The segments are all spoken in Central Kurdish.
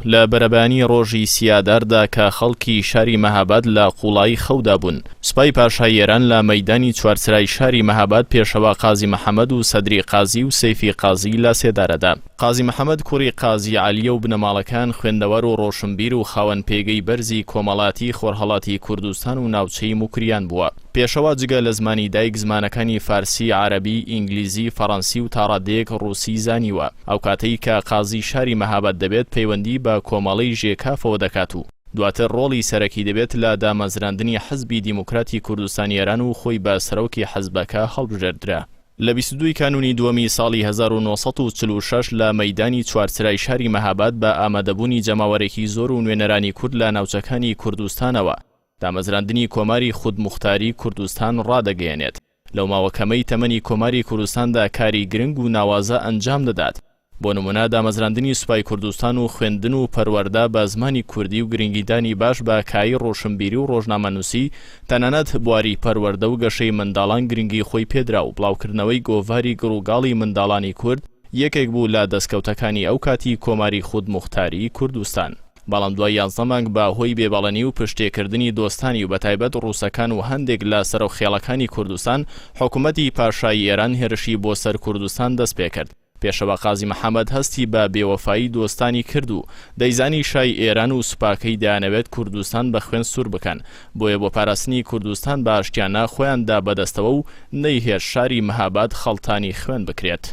لە بەرەبەیانی ڕۆژی سی ئاداردا کە خەڵکی شاری مەهاباد لە قووڵایی خەودا بوون، سوپای پاشای ئێران لە مەیدانی چوارچرای شاری مەهاباد پێشەوا قازی محەمەد و سەدری قازی و سەیفی قازی لە سێدارە دا. قازی محەمەد کوڕی قازی عەلییە و بنەماڵەکەیان خوێندەوار و ڕۆشنبیر و خاوەن پێگەی بەرزی کۆمەڵاتی خۆرهەڵاتی کوردستان و ناوچەی موکریان بووە. پێشەوا جگە لە زمانی دایک زمانەکانی فارسی، عەرەبی، ئینگلیزی، فەڕەنسی و تاڕادەیەک ڕووسی زانیوە. ئەو کاتەی کە قازی شاری مەهاباد دەبێت پەیوەندی بە کۆمەڵەی ژێکافەوە دەکات و دواتر ڕۆڵی سەرەکی دەبێت لە دامەزراندنی حزبی دیموکراتی کوردستانی ئێران و خۆی بە سەرۆکی حزبەکە هەڵبژێردرا. لە 22 ی کانوونی دووەمی ساڵی 1946 لە مەیدانی چوارچرای شاری مەهاباد بە ئامادەبوونی جەماوەرێکی زۆر و نوێنەرانی کورد لە ناوچەکانی کوردستانەوە دامەزراندنی کۆماری خودموختاری کوردستان ڕادەگەیەنێت. لەو ماوە کەمەی تەمەنی کۆماری کوردستاندا کاری گرنگ و ناوازە ئەنجام دەدات، بۆ نموونە دامەزراندنی سوپای کوردستان و خوێندن و پەروەردە بە زمانی کوردی و گرنگیدانی باش بە کایەی ڕۆشنبیری و ڕۆژنامەنووسی، تەنانەت بواری پەروەردە و گەشەی منداڵان گرنگی خۆی پێدرا و بڵاوکردنەوەی گۆڤاری گڕوگاڵی منداڵانی کورد یەکێک بوو لە دەستکەوتەکانی ئەو کاتی کۆماری خودموختاری کوردستان. بەڵام دوای یانزدە مانگ بە هۆی بێ بەڵێنی و پشتێکردنی دۆستانی و بەتایبەت ڕووسەکان و هەندێک لە سەرۆک خێڵەکانی کوردستان، حکوومەتی پاشایی ئێران هێرشی بۆ سەر کوردستان دەست پێکرد. پێشەوا قازی محەمەد هەستی بە بێوەفایی دۆستانی کرد و دەیزانی شای ئێران و سوپاکەی دەیانەوێت کوردستان بە خوێن سوور بکەن، بۆیە بۆ پاراستنی کوردستان بە ئاشتیانە خۆیان دا بەدەستەوە و نەیهێشت شاری مهاباد خەڵتانی خوێن بکرێت.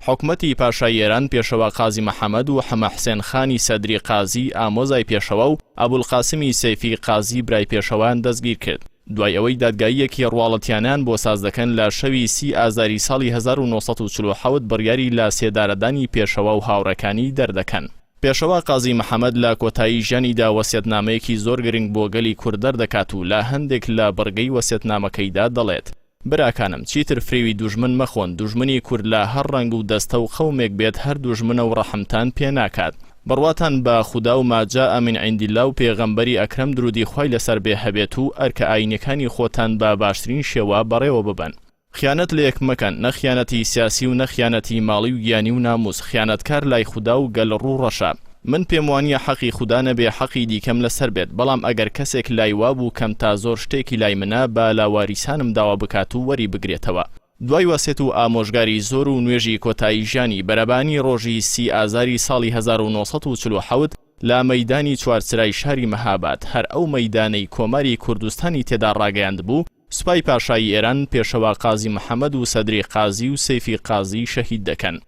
حکومەتی پاشای ئێران پێشەوا قازی محەمەد و حەمە حسێن خانی سەدری قازی ئامۆزای پێشەوا و ئەبولقاسمی سەیفی قازی برای پێشەوایان دەستگیر کرد. دوای ئەوەی دادگاییەکی ڕواڵەتیانەیان بۆ ساز دەکەن لە شەوی سی ئازاری ساڵی 1947 بڕیاری لە سێدارەدانی پێشەوا و هاوڕێکانی دەردەکەن. پێشەوا قازی محەمەد لە کۆتایی ژیانیدا وەسیەتنامەیەکی زۆر گرنگ بۆ گەلی کورد دەردەکات و لە هەندێک لە بڕگەی وەسیەتنامەکەیدا دەڵێت، براکانم چیتر فریوی دوژمن مەخۆن، دوژمنی کورد لە هەر ڕەنگ و دەستە و قەومێک بێت هەر دوژمنە و ڕەحمتان پێ ناکات. بڕواتان بە خودا و ما جاء من عند اللە و پێغەمبەری ئەکرەم درودی خوای لەسەر بێ هەبێت و ئەرکە ئاینیەکانی خۆتان بە باشترین شێوە بەڕێوە ببەن. خیانەت لە یەک مەکەن، نە خیانەتی سیاسی و نە خیانەتی ماڵی و گیانی و ناموس، خیانەتکار لای خودا و گەل ڕوو ڕەشە. من پێم وانیە حەقی خودا نەبێ حەقی دیکەم لەسەر بێت، بەڵام ئەگەر کەسێک لای وابوو کەم تا زۆر شتێکی لای منە با لە واریسانم داوا بکات و وەری بگرێتەوە. دوای وەسێت و ئامۆژگاری زۆر و نوێژی کۆتایی ژیانی، بەرەبانی ڕۆژی سی ئازاری ساڵی 1947 لە مەیدانی چوارچرای شاری مەهاباد، هەر ئەو مەیدانەی کۆماری کوردستانی تێدا ڕاگەیاندبوو، سوپای پاشایی ئێران پێشەوا قازی محەمەد و سەدری قازی و سەیفی قازی شەهید دەکەن.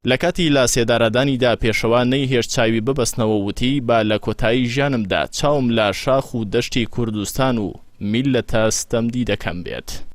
لە کاتی لە سێدارەدانیدا پێشەوا نەیهێشت چاوی ببەستنەوە و وتی با لە کۆتایی ژیانمدا چاوم لە شاخ و دەشتی کوردستان و میللەتە ستەمدیدەکەم بێت.